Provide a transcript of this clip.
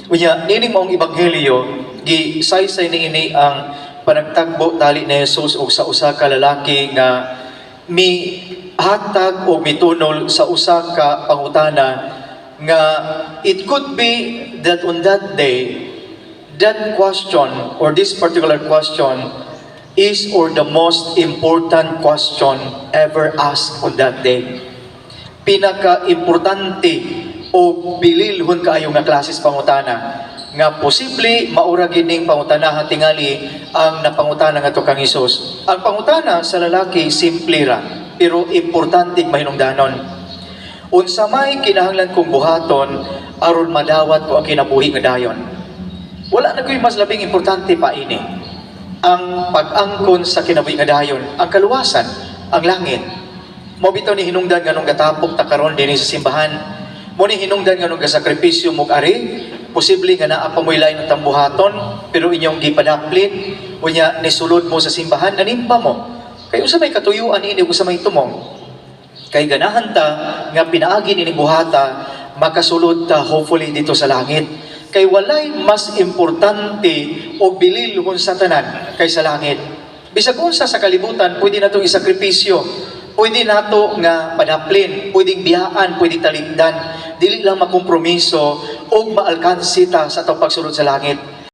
Unya, nining maong ebanghelyo, gisaysay niini ang panagtagbo tali ni Jesus og sa usa ka lalaki nga mi hatag o mitunol sa usa ka pangutana nga it could be that on that day, that question or this particular question is or the most important question ever asked on that day. Pinaka-importante o bililhon kaayo nga klases pangutana nga posible maura gining pangutana tingali ang napangutana ngadto kang Hesus. Ang pangutana sa lalaki simple ra pero importante mahinungdanon. Unsa may kinahanglan kong buhaton aron madawat ko ang kinabuhi nga dayon? Wala na ko'y mas labing importante pa ini. Ang pag-angkon sa kinabuhi nga dayon, ang kaluwasan, ang langit. Mao bitaw ni hinungdan nganong gatapok ta karon dinhi sa simbahan. Mao ni hinungdan nganong gasakripisyo mog ari, posible nga naa pa mo'y lain ang buhaton, pero inyong gipadaplin, unya nisulod mo sa simbahan, nanimba mo. Kay unsa may katuyuan ini ug unsa may tumong? Kay ganahan ta nga pinaagi ni buhata makasulod ta hopefully dito sa langit. Kay walay mas importante o bililhon sa tanan kay sa langit. Bisag unsa sa kalibutan, pwede natong isakripisyo. Pwede nato nga padaplin, pwedeng biyaan, pwedeng talikdan. Dili lang makompromiso o maalkansi ta sa atong pagsulod sa langit.